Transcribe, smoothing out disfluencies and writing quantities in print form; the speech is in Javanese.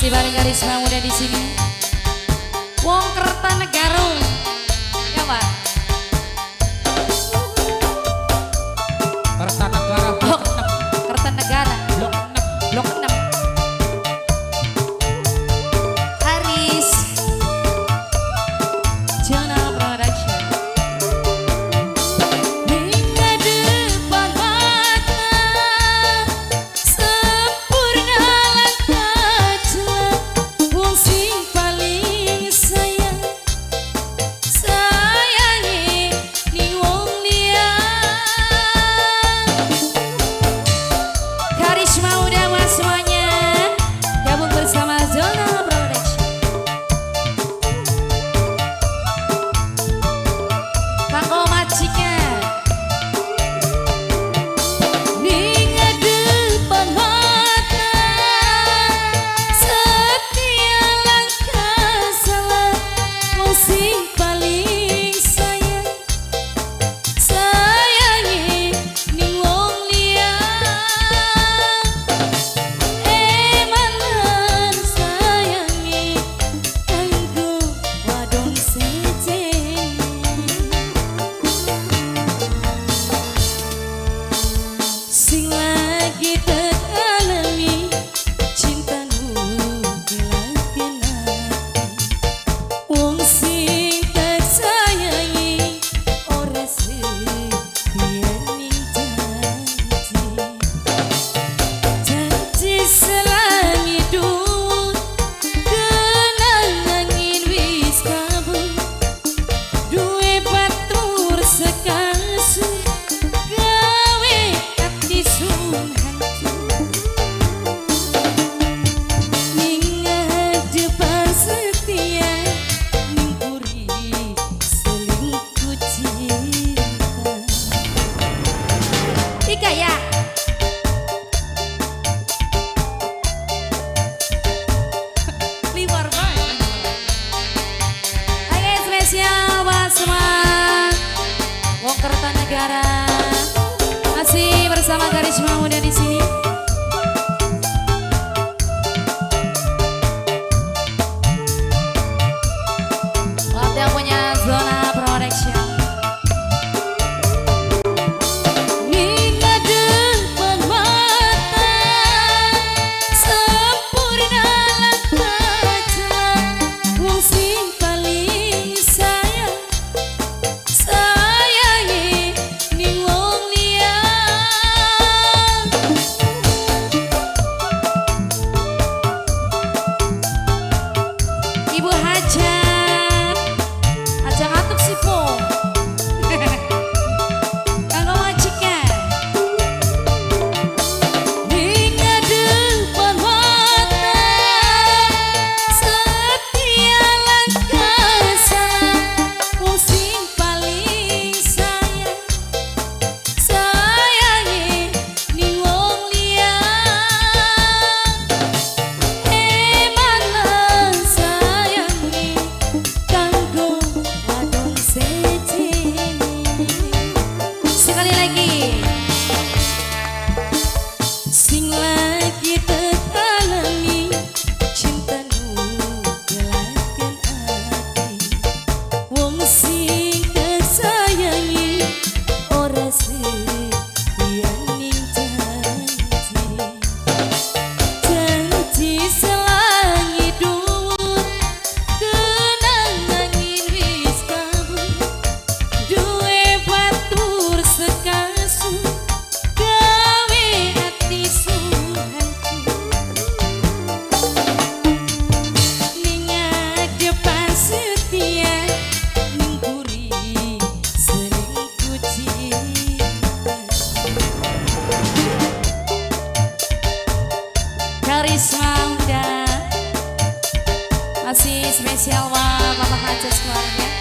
Masih bareng Karisma Muda di sini. Wong Kertanegara. Ya, Pak. Kertanegara blok 6. Kertanegara blok 6. Blok 6. Haris Jona Production. Hingga depan mata sempurna langkah wong sing paling sayang sayangi ning wong liya. Karisma Muda buat semuanya, gabung bersama Zona Production. Kanggo majikan ning depan mata setia langkah salah wong sing paling sayang sayangi ning wong liya. Emanan sayangi kanggo wadon sejen sing lagi tek alami cintamu gelaken ati wong sing tak sayangi ora setia ning janji janji selangi duwur kenang angin wis kabur duwe batur sekasu gawe ati sun hancur ning depan setia ning buri selingkuh cinta. Ika ya. Liwar banget. Oke, spesial buat semua Wong Kertanegara. Masih bersama Karisma Muda di sini. Buat yang punya Zona Production. Hingga depan mata sempurna langkah wong sing paling sayang sayangi ning wong liya. Ibu Hajat, aja ngatuk sih po. Kanggo majikan. Hingga depan mata setia langkah salah wong sing paling sayang sayangi ning wong liya. Emanan sayangi kanggo wadon sejene. Sekali lagi sing lagi tek alami cintamu gelaken ati wong sing tek sayangi ora setia ning janji janji selangi dhuwur kenang angin wis kabur duwe batur sekasu gawe ati sun hancur ning depan setia ning buri selingkuh cinta. Karisma Muda masih spesial buat Bapak Hajat keluarga.